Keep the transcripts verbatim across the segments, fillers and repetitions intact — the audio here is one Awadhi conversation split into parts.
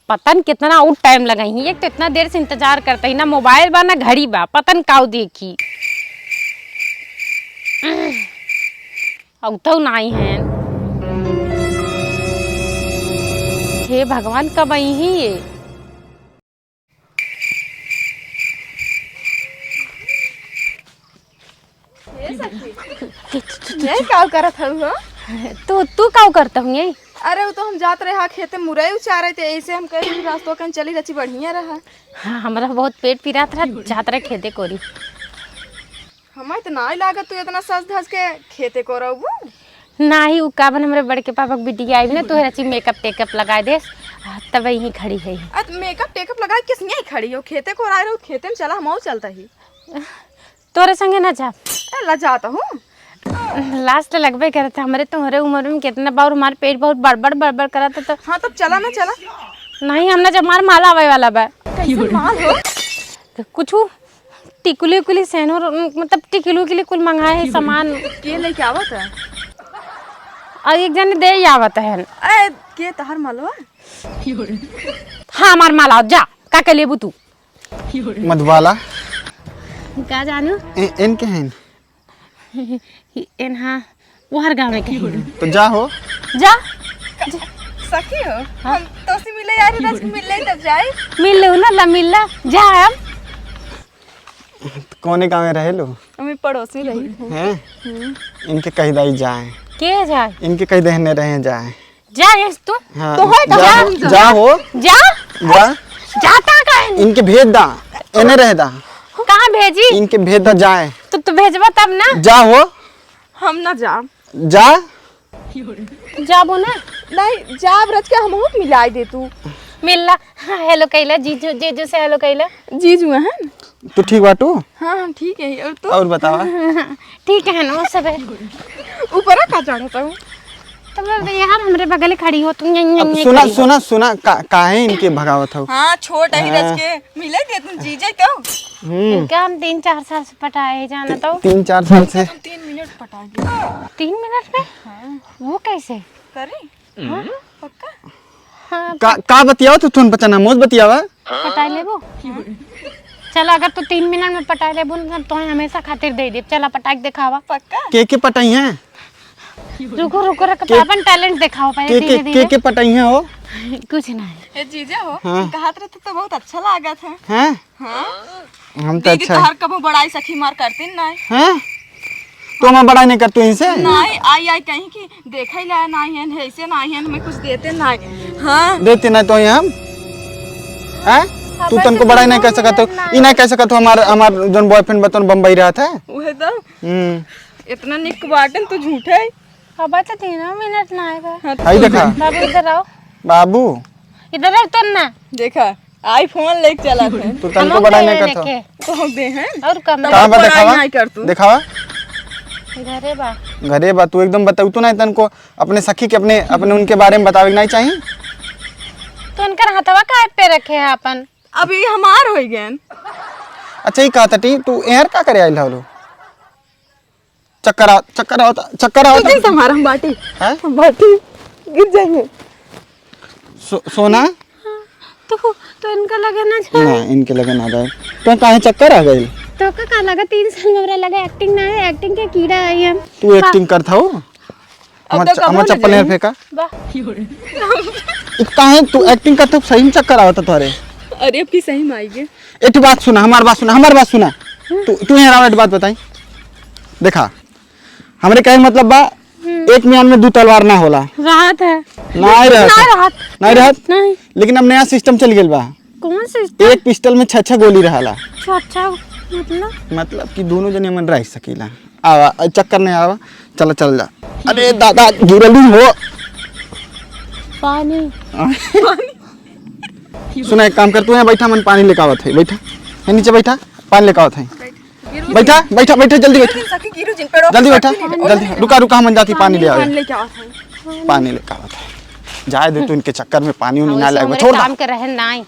पता न कितना और टाइम लगाई ही। एक तो इतना देर से इंतजार करत ही, ना मोबाइल बा ना घड़ी बा, पता न काऊ देखी। अउतौ ना आई हैं। हे भगवान, कब आई ही ये? ये सखी, ये काऊ करत हऊ हो? तू, तू काऊ करत हऊ ये? अरे, वो तो हम जात रहे हा खेते मुरई उचारे, ते ऐसे हम कहे रही रास्तों कन चली रची बढ़िया रहा। हाँ, हमरा बहुत पेट पिरात रहा, जात रहे खेते कोरी। हमें तो नाई लागत तू इतना सज धज के खेते कोरबू। नाही, उ का बन हमरे बड़के पापा के बिटिया आई ना, तोहरे अच्छी मेकअप टेकअप लगाए देस, आ, तब यहीं खड़ी है। अत मेकअप टेकअप लगाए किस यहीं खड़ी हो? खेते कोराए रहो, खेते में चला, हम चलता ही। तोरे संगे ना जा। ए, ला जाता हूँ। लाज तो लगबे करत है, हमरे तोहरे उम्र में कितना बार हमार पेट बहुत बड़बड़ बड़बड़ करत है तो। हाँ, तब चला ना, चला। नहीं, हम ना जब हमार माला आवे वाला बा। कैसे माल हो? कुछ टिकुली उकुली सेनुर, मतलब टिकुली उकुली कुल मंगाए है सामान। के लेके आवत है? और एक जने दे ही आवत है। ए, के तहर मलवा? हाँ, हमार माला, जा, का के लेबू तू? मधुबाला। का जानू? ए, एन के हैं? एन हाँ, ओहर गाँव के हैं। तो जा हो। जा। सखी हो? हाँ। हम तोसे मिले यार, रच मिले तब जाए। मिल लो ना, ला मिल ला। जा हम। कौने गाँव में रहे लो? हम पड़ोसी रही। हैं? हम्म। इनके कह दाई जाए। के जाए? इनके कह देहने रहे जाए। जा यस तू। हाँ, तो है जा, जा, जा हो। जा। जा। जाता का है? इनके भेज दा, एने रह दा। कहाँ भेजी? इनके भेज दा जाए। तो तू भेजबा तब ना। जा हो। हम ना जाब। जा। जाबो ना। नहीं, जाब रच के हमहू के मिलाई दे तू। मिलला, हाँ, हेलो कैला, जीजू, जीजू से हेलो कैला। जीजू हैं? तू ठीक बाटू? हाँ, हम ठीक है। और तू? और बतावा। ठीक है ना, वो सब है। ऊपरा का चढ़त हूँ? तब अब यहाँ हमरे बगल खड़ी हो, तुम यहीं, अब यहीं सुना, खड़ी हो। सुना, सुना, का, काहे इनके भगावत हो? हाँ, छोट है हाँ। रच के। मिले दे तुम जीजे तो। हम्म। इनका हम तीन चार साल से पटाए, जाना ती-, तो। तीन चार साल से। हम तीन मिनट पटा गए। तीन मिनट में? हाँ। वो कैसे? करे? हाँ? पक्का? हाँ, का, पक- का बतियावा तू, तुम बचना मोज बतियावा? पटाई लेबो? चला, अगर तू तीन मिनट में पटाई लेबो ना, तो हमेशा खातिर दे दे। चला, पटाई के देखावा। पक्का? के, के पटाई हैं? रुको, रुको, रुको, के, अपन talent देखाओ पहले, के, के, धीरे, के, धीरे। के पटाई हैं हो? कुछ नहीं। ए जीजा हो, हाँ। कहत रहे तो, तो बहुत अच्छा लागत है। हैं? हाँ। हम तो दीदी अच्छा है। तोहर कबो बड़ाई सखी मार करते नहीं। हैं? तू हमार बड़ाई नहीं करतू इनसे? नहीं, आई, आई कहीं कि देखे ला नहीं है, ऐसे नहीं है, हमें कुछ देते नहीं। हाँ। देते नहीं तो हम? हैं? तू अब तनको ऐसे बड़ाई नहीं कर सकत हो, नहीं। ई नहीं कह सकत हो हमार, हमार जौन boyfriend बतौन बम्बई रहत है। वह तो। हम्म। इतना निक बाटन तू झूठे। अब तो तीनों मिनट ना आएगा। हाँ, तो आई देखा। बाबू इधर आओ। बाबू। इधर आओ तो ना। देखा। iPhone लेके चला थे। तू तनको बड़ाई नहीं करत हो। तो हम दे हैं। और कम तब कहाँ बा बड़ाई देखावा? नहीं कर तू। देखावा। घरे बा। घरे बा, तू एकदम बताऊ तो नहीं तनको अपने सखी के अपने, अपने उनके बारे में बतावे के नहीं चाहिए। तो उनकर हथवा काहे पे रखे है अपन? अभी हमार हो गए। अच्छा, ये कहा था टी, तू एहर का करे आइल हलो? चक्कर आ, चक्कर आवता, चक्कर आवता। तुझे संभारा हम बाटी। हैं? हम बाटी। गिर जाएंगे। सो-, सोना? तो, तो इनका लगे ना जाए। ना, इनके लगे ना जाए। तो काहे चक्कर आ गइल? तो का, का लगा? तीन साल में हमरा लगे acting ना है, acting के कीड़ा है हम। तू का- acting करत हऊ? अब हमार तो च-, कबो हमार ना चप्पल नहीं जाई। फेंका। वाह। इ काहे तू acting करत हऊ? सही में चक्कर आवता तोहरे। अरे, अब की सही में आई गे। एक बात सुना, हमार बात सुना, हमार बात सुना। तू, तू यहाँ आवा, एक बात बताई। देखा, हमरे कहे के मतलब बा, हम्म। एक म्यान में दू तलवार ना होला। रहत है। नाहीं रहत। नाहीं रहत। नाहीं रहत? नाहीं। लेकिन अब नया system चल गइल बा। कौन system? एक pistol में छह, छह गोली रहला। अच्छा, अच्छा, मतलब? मतलब कि दोनों जने मन रह सकीला। आवा, आ, चक्कर नहीं आवा, चला, चल जा। अरे दादा, गिरली हो। पानी। आ? सुना, एक काम कर, तू यहाँ बैठा, मन पानी लेके आवत है, बैठा, यहाँ नीचे बैठा, पानी लेके आवत है। बैठा, बैठा, बैठा, जल्दी बैठा। गिरू जिन, गिरू जिन, पेड़ों जल्दी पे बैठा, बैठा। जल्दी, रुका, रुका, हम जाती पानी ले आवे। पानी लेके आवत है। पानी लेके आवत है। जाए दे तू, इनके चक्कर में पानी उनी हम ना वैसे लाए, हमरे छोड़ दे। काम के रहन ना आई।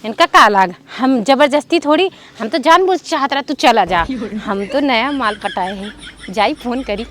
इनका का लाग? हम जबरदस्ती थोड़ी, हम तो जानबूझ चाहत रहा तू चला जा। हम तो नया माल पटाए हैं, जाई phone करी।